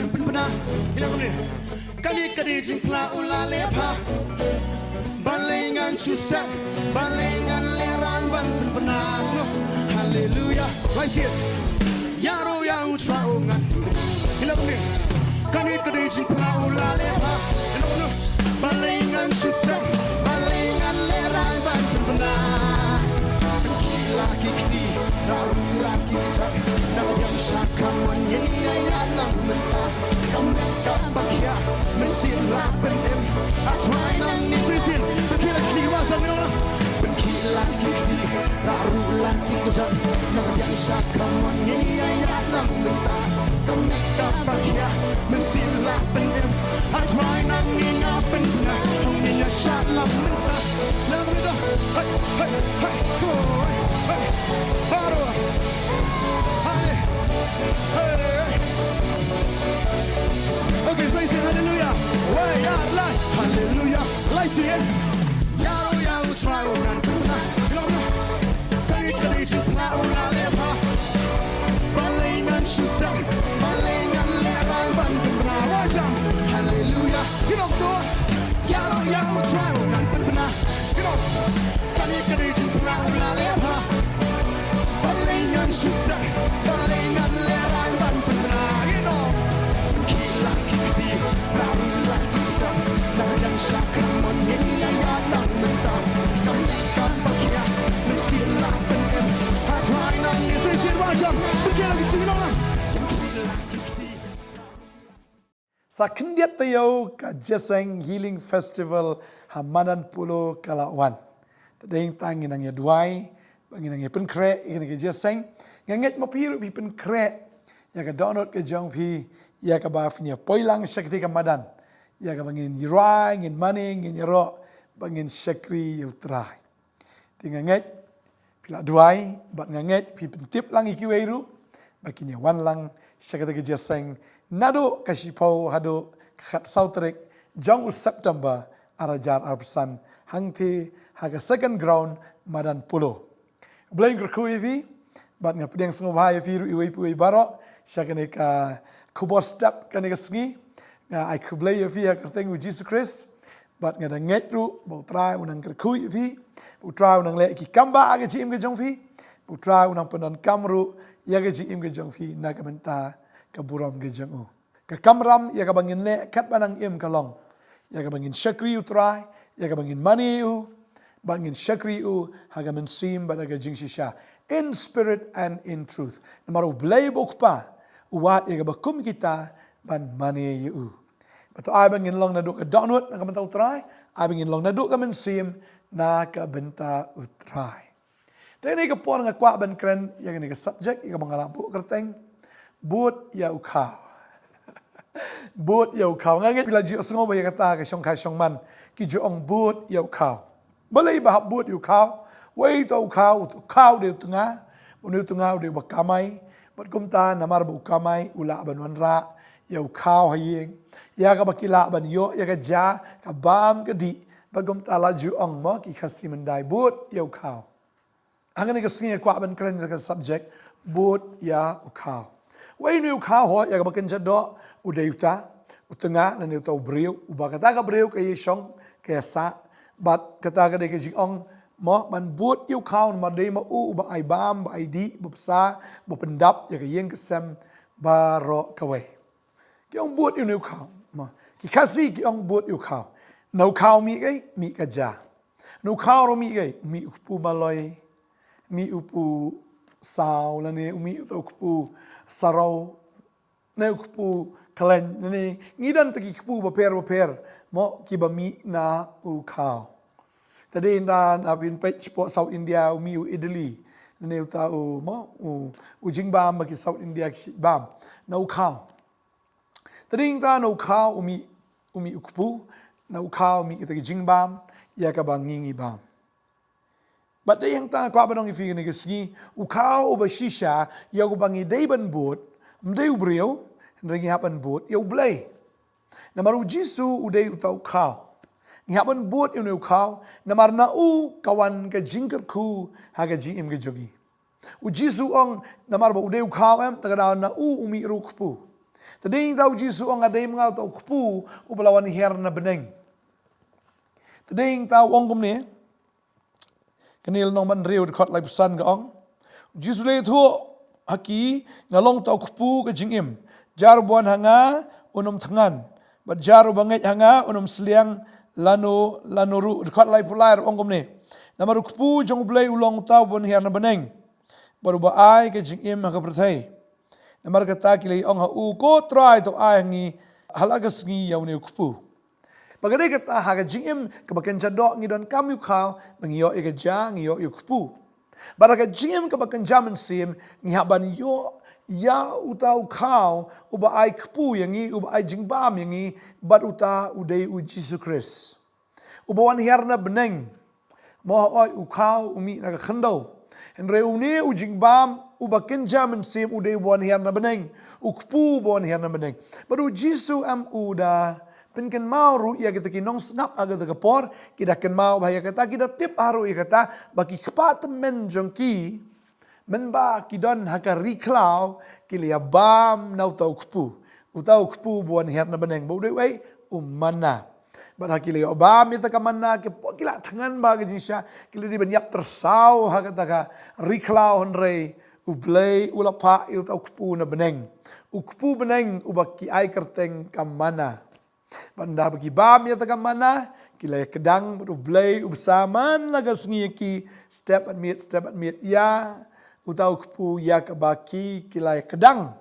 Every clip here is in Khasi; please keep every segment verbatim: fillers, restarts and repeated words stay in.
Pynbna, ïa kane. Kane ka dei jingphla u la leh bha. Balei ngan shu sep, balei ngan lehraiñ ban pynbna. Haleluya. Rise it. Ïaroh ïa U Trai u ngan. Ïa kane. Kane ka dei jingphla u la leh bha. Balei ngan shu sep, balei ngan lehraiñ ban pynbna. Pynkhih la ki kti, rah ruh la ki kjat. Nang ïa sha kamon ngin ïa ïaid lang mynta. Ka met kaba khia, mynsiem la pynim. A Trai nang ïa shisien. Pynkhih la ki kti, rah ruh la ki kjat. Pynkhih la ki kti, rah ruh la ki kjat. Nang ïa sha kamon ngin ïa ïaid lang mynta. Ka met kaba khia, mynsiem la pynim. A Trai nang ïa pynbna, ngin ïa shah lang mynta. Lang mynta. Hey, hey, hey. Oh, hey, hey. Baroh. Hale. Hey, hey. Okay, so you say hallelujah. Wai, ïa, lai. Hallelujah. Lai, sing it. Ïaroh ïa U Trai u ngan pynbna. Ïaroh. Kane ka dei jingphla u la leh bha. Balei ngan shu sep, balei ngan lehraiñ ban pynbna. Wajam. Hallelujah. Ïaroh to. Ïaroh ïa U Trai u ngan pynbna. Ïaroh. Kane ka dei jingphla u la leh bha. Balei ngan shu sep, balei ngan lehraiñ ban pynbna. Ïaroh. Pynkhih la ki kti, rah ruh la ki kjat. Nang ïa sha kamon ngin ïa ïaid lang mynta. Ka met kaba khia, mynsiem la pynim. A Trai nang ïa shisien. Wajam. Pynkhih la ki kti, ïaroh. Sa khyndiat taïew ka Jingïaseng Healing Festival ha madan Polo ka la wan. Te dei tang ngin nang ïa duwai, ba ngin nang ïa pynkhreh ïa kane ka jingïaseng. Nga ngeit ma phi ruh phi pynkhreh ïa ka dohnud ka jong phi, ïa kaba phin ïa poi lang sha katei ka madan, ïa kaba ngin ïa rwai, ngin mane, ngin ïaroh, ba ngin shakri ïa U Trai. Te nga ngeit phi la duwai, bad nga ngeit phi pyntip lang ïa kiwei ruh ba kin ïa wan lang sha katei ka jingïaseng naduh ka shiphew haduh ka khatsaw tarik jong u September ar hajar arphew san, hangtei ha ka second ground madan Polo. U Blei un kyrkhu ïa phi, bad nga pdiang sngewbha ïa phi ruh iwei pa iwei baroh sha kane ka khubor step kane ka sngi. Nga ai khublei ïa phi ha ka kyrteng U Jisu Khrist. Bad nga da ngeit ruh ba U Trai un nang kyrkhu ïa phi, ba U Trai un nang leh ki kam ba ha ka jingim ka jong phi, ba U Trai un nang pyndonkam ruh ïa ka jingim ka jong phi na ka bynta ka burom ka jong u. Ka kamram ïa kaba ngin leh katba nang im ka long ïa kaba ngin shakri U Trai, ïa kaba ngin mane ïa u, bad ngin shakri ïa u ha ka mynsiem bad ha ka jingshisha, in spirit and in truth. Namar U Blei ba U Kpa u wad ïa kaba kum kita ban mane ïa u. Bad to ai ba ngin long naduh ka dohnud na ka bynta U Trai, ai ba ngin long naduh ka mynsiem na ka bynta U Trai. Te kane ka por nga kwah ban kren ïa kane ka subject ïa kaba nga la buh kyrteng, bud ïa u khaw. Bud ïa u khaw. Nga ngeit phi la ju sngew ba ïa kata ka shongkha shongman ki ju ong bud ïa u khaw. Balei ba hap bud ïa u khaw? Wei, uta u khaw, uta u khaw u dei u tnga. Une u tnga u dei uba kamai. Bad kumta namar ba u kamai u lah ban wanrah ïa u khaw ha ïing, ïa kaba ki lah ban ïoh ïa ka ja, ka bam ka dih. Bad kumta la ju ong mo ki Khasi myndai, bud ïa u khaw. Hangne ka sngi nga kwah ban kren ïa ka subject, bud ïa u khaw. Wei, une u khaw, ho, ïa kaba kynja doh u dei uta u tnga lane uta u briew uba kata ka briew ka ïashong ka ïasah. Bad kata ka dei ka jingong mo ban bud ïa u khaw namar dei ma u uba ai bam, ba ai dih, ba bsa, ba pyndap ïa ka ïing ka sem baroh kawei. Ki ong bud ïa une u khaw. Ma, ki Khasi ki ong bud ïa u khaw. Na u khaw mih kaei? Mih ka ja. Na u khaw ruh mih kaei? Mih u kpu maloi, mih u kpu saw, lane u mih uta u kpu sarow, ne u kpu khlaiñ, lane ngi don ta ki kpu bapher bapher mo kiba mih na u khaw. Te dei nda na phin peit shapoh South India u mih u idli, lane uta u mo u, u jingbam ba ki South India ki shait bam na u khaw. Te dei hangta na u khaw u mih, u mih u kpu, na u khaw u mih kita ki jingbam ïa kaba ngi ngi bam. Bad dei hangta kwah ban ong ïa phi kane ka sngi, u khaw uba shisha ïa uba ngi dei ban bud ym dei u briew, hynrei ngi hap ban bud ïa U Blei. Namar U Jisu u dei uta u khaw. Ngi hap ban bud ïa une u khaw namar na u ka wan ka jingkyrkhu ha ka jingim ka jong ngi. U Jisu u ong namar ba u dei u khaw, em, te ka daw na u u mih ruh u kpu. Te dei ta u Jisu u ong, nga dei ma nga uta u kpu uba la wan hiar na bneng. Te dei ta u ong kumne. Kane lynnong ba hynriew dkhot laiphew san ka ong. U Jisu u la ïathuh ha ki, nga long uta u kpu ka jingim. Jar uba wan ha nga un ym thngan, bad jar uba ngeit ha nga un ym sliang lano lano ruh. Dkhot laiphew lai ruh ong kumne. Namar u kpu jong U Blei u long uta uba wan hiar na bneng, bad uba ai ka jingim ha ka pyrthei. Namar kata ki la ïa ong ha u, ko Trai, to ai ha ngi ha la ka sngi ïa une u kpu. Bad ka dei kata, ha ka jingim kaba kynja doh ngi donkam ïa u khaw, ba ngi ïoh ïa ka ja, ngi ïoh ïa u kpu. Bad ha ka jingim kaba kynja mynsiem ngi hap ban ïoh ïa uta u khaw uba ai kpu ïa ngi, uba ai jingbam ïa ngi, bad uta u dei u Jisu Khrist. Uba wan hiar na bneng. Mo hooid, u khaw u mih na ka khyndew. Hynrei une u jingbam uba kynja mynsiem u dei uba wan hiar na bneng. U kpu uba wan hiar na bneng. Bad u Jisu em u da pynkynmaw ruh ïa kita ki nongsngap ha kata ka por, ki da kynmaw bha ïa kata, ki da tip ha ruh ïa kata, ba ki kpa tymmen jong ki, mynba ki don ha ka ri khlaw, ki la ïa bam na uta u kpu. Uta u kpu uba wan hiar na bneng, ba u dei uei? U manna. Bad ha ki la ïoh bam ïa kata ka manna, ki po ki la thngan bha ka jingshisha, ki la dei ban ïap tyrsaw ha kata ka ri khlaw, hynrei U Blei u la phah ïa uta u kpu na bneng. U kpu bneng uba ki ai kyrteng ka manna. Bad ynda ba ki bam ïa kata ka manna, ki la ïa kdang bad U Blei u bsa man la ka sngi ïa ki, step bad miet, step bad miet ïa uta u kpu ïa kaba ki, ki la ïa kdang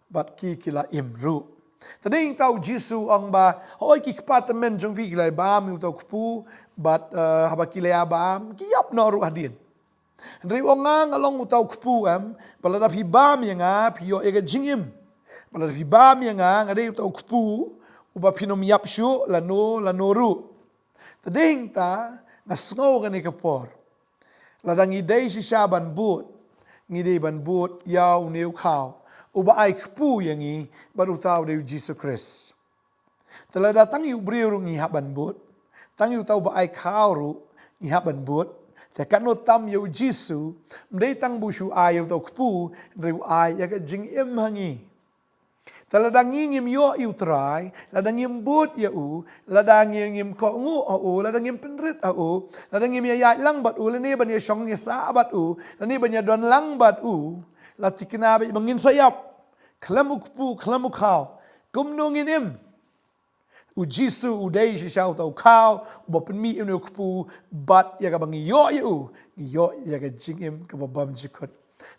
bad ki, ki la im ruh. Te dei ta u Jisu u ong ba, hooid, ki kpa tymmen jong phi ki la ïa bam ïa uta u kpu, bad, eh, haba ki la ïa bam, ki ïap noh ruh hadien. Hynrei u ong, nga, nga long uta u kpu, em, ba lada phi bam ïa nga, phi ïoh ïa ka jingim. Ba lada phi bam ïa nga, nga dei uta u kpu uba phin ym ïap shuh lano lano ruh. Te dei ta, nga sngew kane ka por, lada ngi dei shisha ban bud, ngi dei ban bud ïa une u khaw uba ai kpu ïa ngi, bad uta u dei u Jisu Khrist. Te lada tang ïa u briew ruh ngi hap ban bud, tang ïa uta uba ai khaw ruh ngi hap ban bud, te katno tam ïa u Jisu, ym dei tang ba u shu ai ïa uta u kpu, hynrei u ai ïa ka jingim ha ngi. Te lada ngi ngim ïoh ïa u Trai, lada ngim bud ïa u, lada ngi ngim kohnguh ha u, lada ngim pynrit ha u, lada ngim ïaid lang bad u, lane ban ïashong ïasah bad u, lane ban ïadon lang bad u, la thikna bad ba ngin sa ïap. Khlem u kpu, khlem u khaw, kumno ngin im? U Jisu u dei shisha uta u khaw uba pynmih ïa une u kpu, bad ïa kaba ngi ïoh ïa u, ngi ïoh ïa ka jingim kaba bymjukut.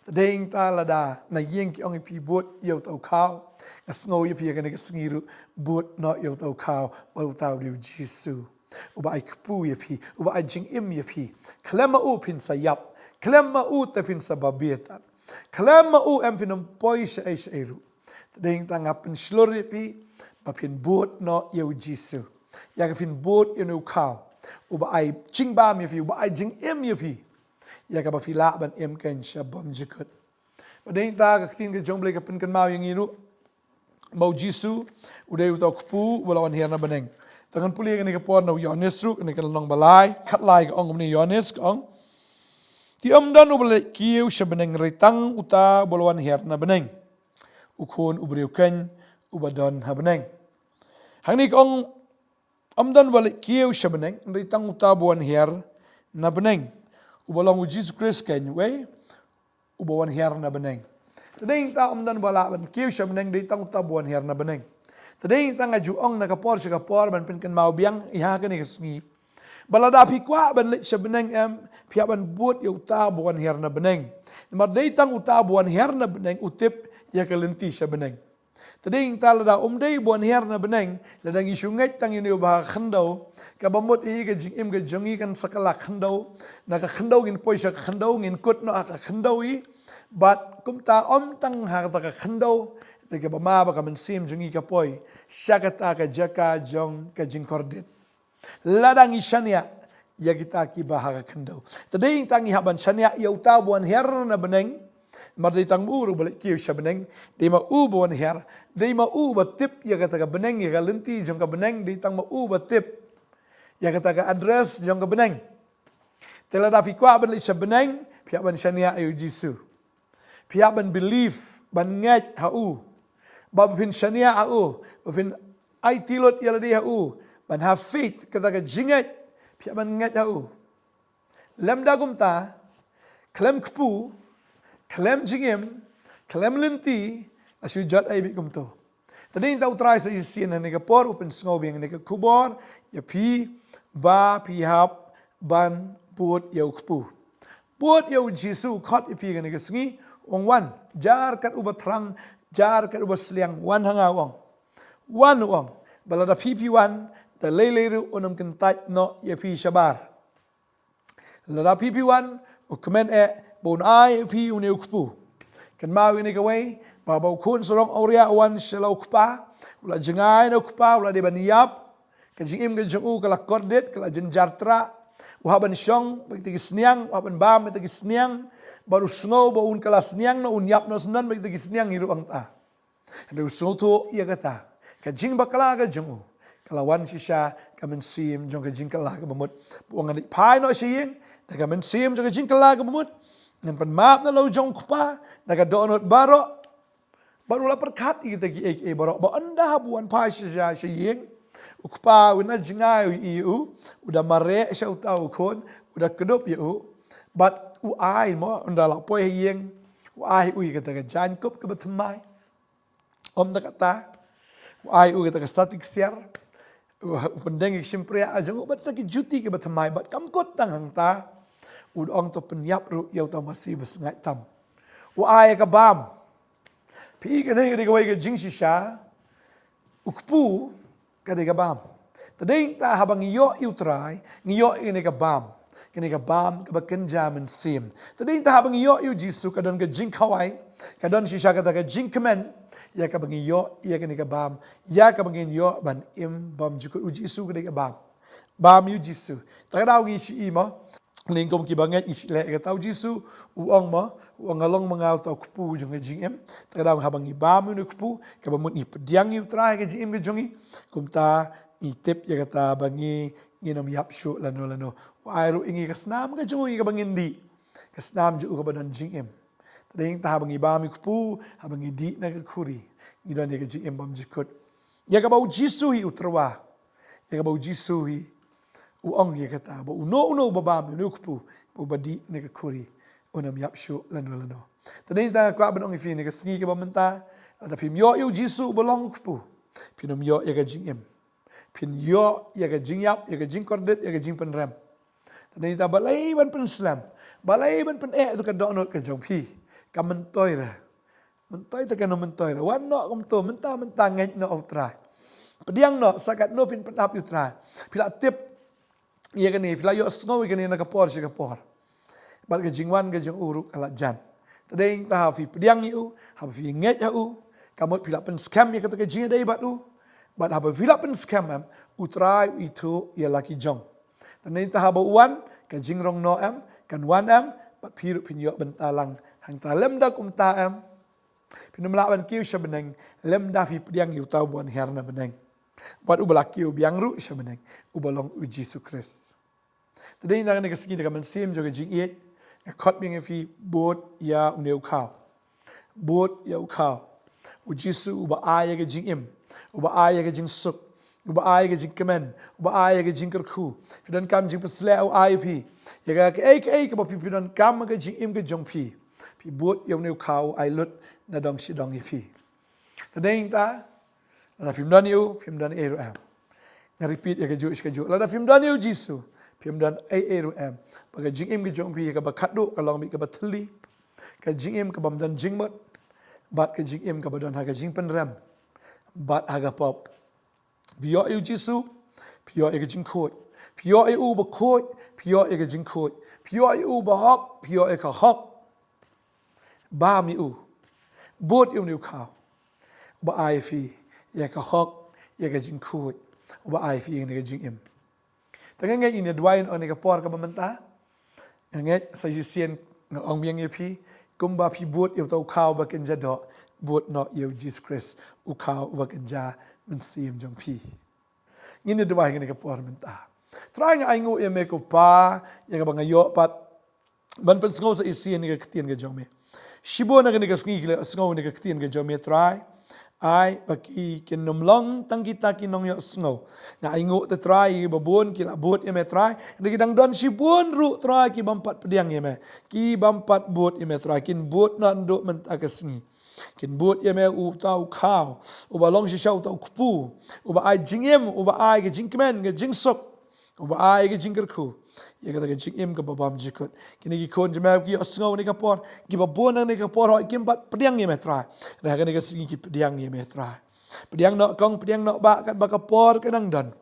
Te dei ta, lada na ïing ki ong ïa phi bud ïa uta u khaw, nga sngew ïa phi ïa kane ka sngi ruh, bud noh ïa uta u khaw, bad uta u dei u Jisu uba ai kpu ïa phi, uba ai jingim ïa phi. Khlem ma u phin sa ïap, khlem ma u te phin sa babe tad. Khlem ma u em phin ym poi shaei shaei ruh. Te dei ta, nga pynshlur ïa phi ba phin bud noh ïa u Jisu. Ïa ka phin bud ïa une u khaw uba ai jingbam ïa phi, uba ai jingim ïa phi, ïa kaba phi lah ban im kein sha bymjukut. Bad dei ta, ka ktien ka jong U Blei ka pynkynmaw ïa ngi ruh ba u Jisu u dei uta u kpu uba la wan hiar na bneng. Te ngan pule kane ka por na u Ïoannis ruh, kane ka lynnong ba lai, khatlai, ka ong kumne, Ïoannis ka ong, te ym don uba leh kiew sha bneng, hynrei tang uta uba la wan hiar na bneng, u Khun u briew kein uba don ha bneng. Hangne ka ong, ym don uba leh kiew sha bneng, hynrei tang uta uba wan hiar na bneng, uba long u Jisu Khrist kein, wei, uba wan hiar na bneng. Te dei ta, ym don uba lah ban kiew sha bneng, dei tang uta uba wan hiar na bneng. Te dei ta, nga ju ong na ka por sha ka por ban pynkynmaw biang ïa kane ka sngi, ba lada phi kwah ban leit sha bneng em, phi hap ban bud ïa uta uba wan hiar na bneng. Namar dei tang uta uba wan hiar na bneng u tip ïa ka lynti sha bneng. Te dei ta, lada um dei uba wan hiar na bneng, lada ngi shu ngeit tang ïa une uba ha ka khyndew, kaba mut hi ka jingim ka jong ngi kan sa kylla khyndew. Na ka khyndew ngin poi sha ka khyndew, ngin kut noh ha ka khyndew hi. Bad kumta ym tang ha kata ka khyndew, da kaba ma ba ka mynsiem jong ngi ka poi sha kata ka jaka jong ka jingkordit. Lada ngi shaniah ïa kita kiba ha ka khyndew. Te dei ta, ngi hap ban shaniah ïa uta uba wan hiar na bneng. Namar dei tang ma u ruh uba leh kiew sha bneng, dei ma u uba wan hiar, dei ma u uba tip ïa kata ka bneng, ïa ka lynti jong ka bneng, dei tang ma u uba tip ïa kata ka address jong ka bneng. Te lada phi kwah ban leit sha bneng, phi hap ban shaniah ïa u Jisu. Phi hap ban believe, ban ngeit ha u. Ba phin shaniah ha u, ba phin aiti lut ïa lade ha u, ban ha faith, kata ka jingngeit, phi hap ban ngeit ha u. Lymda kumta, khlem kpu, khlem jingim, khlem lynti, la shu jot ei beit kumto. Te dei nangta U Trai sa shisien ha kane ka por u pynsngew biang ïa kane ka khubor ïa phi, ba phi hap ban bud ïa u kpu. Bud ïa U Jisu, khot ïa phi ha kane ka sngi, u ong wan, jar kat uba thrang, jar kat uba sliang, wan ha nga, u ong. Wan, u ong, ba lada phi phi wan, da lei lei ruh un ym kyntait noh ïa phi shabar. Lada phi phi wan, u kmen eh ba un ai ïa phi une u kpu. Kynmaw ïa kane kawei, ba haba u khun sarong awria u wan sha la u kpa, u la jngai na u kpa, u la dei ban ïap. Ka jingim ka jong u ka la kordit, ka la jynjar trah. U hap ban shong bad kita ki sniang, u hap ban bam bad kita ki sniang. Bad u sngew ba un kylla sniang noh, un ïap noh syndon bad kita ki sniang, hi ruh hangta. Hynrei u sngewthuh ïa kata, ka jingbakla ka jong u ka la wan shisha ka mynsiem jong ka jingkylla kaba mut. Ba u ong, ngan leit phai noh sha ïing da ka mynsiem jong ka jingkylla kaba mut. Ngan pan map na la u jong u kpa na ka dohnud baroh. Bad u la pyrkhat ïa kita kiei kiei baroh, ba ynda haba u wan phai shisha sha ïing, u kpa un da jngai ïa u, u da mareh sha uta u khun, u da kdup ïa u. Bad u ai mo, ynda la poi ha ïing, u ai u ïa kata ka jaiñkup kaba thymmai. Ym da kata, u ai u ïa kata ka sati ksiar, u, u pyndeng ïa ka shympriah jong u bad kita ki juti kiba thymmai, bad kam kut tang hangta, u da ong, to pynïap ruh ïa uta u masi basngaid tam. U ai ïa ka bam. Phi, kane ka dei kawei ka jingshisha, u kpu, ka dei ka bam. Te dei nangta haba ngi ïoh ïa U Trai, ngi ïoh ïa kane ka bam. Kane ka bam kaba kynja mynsiem. Te dei nangta haba ngi ïoh ïa U Jisu, ka don ka jingkhawai, ka don shisha kata ka jingkmen, ïa kaba ngi ïoh ïa kane ka bam, ïa kaba ngin ïoh ban im bymjukut. U Jisu ka dei ka bam. Bam ïa U Jisu. Te ka daw ngi shu i mo, lyngba kum kiba ngeit ngi shu leh ïa kata. U Jisu u ong mo, u ong, nga long ma nga uta u kpu jong ka jingim. Te ka daw haba ngi bam ïa une u kpu, kaba mut ngi pdiang ïa U Trai ha ka jingim ka jong ngi, kumta ngi tip ïa kata ba ngi, ngin ym ïap shuh lano lano. U ai ruh ïa ngi ka snam ka jong u ïa kaba ngin dih, ka snam jong u kaba don jingim. Te dei nangta haba ngi bam ïa u kpu, haba ngi dih na ka khuri, ngi don ïa ka jingim bymjukut. Ïa kaba U Jisu hi u tyrwa. Ïa kaba U Jisu hi u ong ïa kata, ba uno uno uba bam ïa une u kpu, ba uba dih na ka khuri, un ym ïap shuh lano lano. Te dei nangta nga kwah ban ong ïa phi ha kane ka sngi kaba mynta, lada phim ïoh ïa U Jisu uba long u kpu, phin ym ïoh ïa ka jingim. Phin ïoh ïa ka jingïap, ïa ka jingkordit, ïa ka jingpynrem. Te dei nangta balei ban pynslem, balei ban pyneh ïa ka dohnud ka jong phi? Kam myntoi re. Myntoi te kano myntoi re. Wan noh kumto, mynta mynta ngeit noh ha U Trai. Pdiang noh, sa katno phin pynap ïa U Trai. Phi la tip ïa kane, phi la ïohsngew ïa kane na ka por sha ka por. Bad ka jingwan ka jong u ruh ka la jan. Te dei nangta haba phi pdiang ïa u, haba phi ngeit ha u, ka mut phi la pynskhem ïa kata ka jingïadei bad u. Bad haba phi la pynskhem em, U Trai u ithuh ïa la ki jong. Te dei nangta haba u wan, ka jingrong noh em, kan wan em, bad phi ruh phin ïoh bynta lang hangta. Lymda kumta em, phin ym lah ban kiew sha bneng, lymda phi pdiang ïa uta uba wan hiar na bneng. Bad uba la kiew biang ruh sha bneng, uba long U Jisu Khrist. Te dei nangta ha kane ka sngi da ka mynsiem jong ka jingïeit, nga khot biang ïa phi, bud ïa une u khaw. Bud ïa u khaw. U Jisu uba ai ïa ka jingim, uba ai ïa ka jingsuk, uba ai ïa ka jingkmen, uba ai ïa ka jingkyrkhu. Phi donkam jingpynshlur, u ai ïa phi. Ïa ka, kaei kaei kaba phi, phi donkam ha ka jingim ka jong phi, phi bud ïa une u khaw, u ai lut na dong shi dong ïa phi. Te dei nangta, lada phim don ïa u, phim don ei ei ruh em. Nga repeat ïa kajuh shi kajuh. Lada phim don ïa U Jisu, phim don ei ei ruh em. Ba ka jingim ka jong phi, ïa kaba khatduh ka long beit kaba thylli. Ka jingim kabym don jingmut. Bad ka jingim kaba don ha ka jingpynrem bad ha ka pop. Phi ïoh ïa U Jisu, phi ïoh ïa ka jingkhuid. Phi ïoh ïa u uba khuid, phi ïoh ïa ka jingkhuid. Phi ïoh ïa u uba hok, phi ïoh ïa ka hok. Bam ïa u. Bud ïa une u khaw. Uba ai ïa phi ïa ka hok, ïa ka jingkhuid. Uba ai ïa phi ïa ka jingim. Te nga ngeit ngin ïa duwai ha kane ka por kaba mynta. Nga ngeit sa shisien nga ong biang ïa phi, kumba phi bud ïa uta u khaw uba kynja doh, bud noh ïa U Jisu Khrist, u khaw uba kynja mynsiem jong phi. Ngin ïa duwai ha kane ka por mynta. Trai, nga ainguh ïa me ko Pa, ïa kaba nga ïoh pat ban pynsngew sa shisien ïa ka ktien ka jong me. Shibun ha kane ka sngi ki la sngew ïa ka ktien ka jong me, Trai. Ai ba ki kin nym long tang kita ki nongïohsngew. Nga ainguh te Trai, ïa kiba bun ki la bud ïa me Trai. Hynrei ki dang don shibun ruh Trai ki bym pat pdiang ïa me, ki bym pat bud ïa me Trai. Kin bud naduh mynta ka sngi. Kin bud ïa me uta u khaw, uba long shisha uta u kpu, uba ai jingim, uba ai ka jingkmen, ka jingsuk, uba ai ka jingkyrkhu ïa kata ka jingim kaba bymjukut. Kine ki khun jong me ki ïohsngew ha kane ka por, kiba bun ha kane ka por hooid kim pat pdiang ïa me Trai. Hynrei ha kane ka sngi ki pdiang ïa me Trai. Pdiang noh kong, pdiang noh bah, katba ka por ka dang don.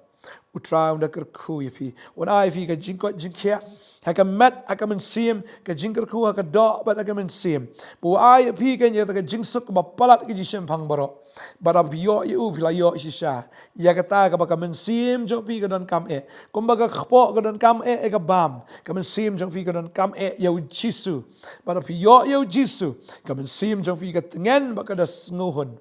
U Trai un da kyrkhu ïa phi, un ai phi ka jingkoit jingkhiah ha ka met, ha ka mynsiem, ka jingkyrkhu ha ka doh bad ha ka mynsiem. Ba u ai ïa phi ka, ïa kata ka jingsuk kaba palat ka jingshemphang baroh. Bad haba phi ïoh ïa u, phi la ïoh shisha ïa kata kaba ka mynsiem jong phi ka donkam eh. Kumba ka kpoh ka donkam eh ïa ka bam, ka mynsiem jong phi ka donkam eh ïa U Jisu. Bad haba phi ïoh ïa U Jisu, ka mynsiem jong phi ka tngen bad ka da sngewhun.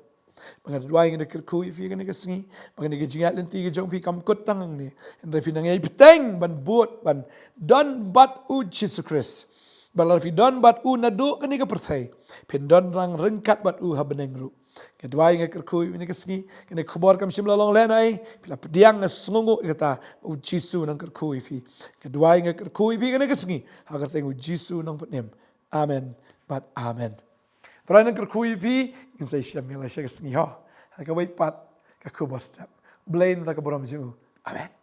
Ba nga duwai, nga da kyrkhu ïa phi kane ka sngi ba kane ka jingïaid lynti ka jong phi kam kut tang hangne. Hynrei phi nang ïai bteng ban bud, ban don bad U Jisu Khrist. Bad lada phi don bad u naduh kane ka pyrthei, phin don rang ryngkat bad u ha bneng ruh. Nga duwai, nga kyrkhu ïa phi kane ka sngi, kane ka khubor kam shym la long lehnohei, phi la pdiang, nga sngewnguh ïa kata, U Jisu nang kyrkhu ïa phi. Nga duwai, nga kyrkhu ïa phi kane ka sngi ha ka kyrteng U Jisu Nongpynim. Amen bad amen. Trai nang kyrkhu ïa phi. Ngin sa ïashem ïa la sha ka sngi ho ha kawei pat ka khubor step. U Blei un da ka burom jong u. Amen.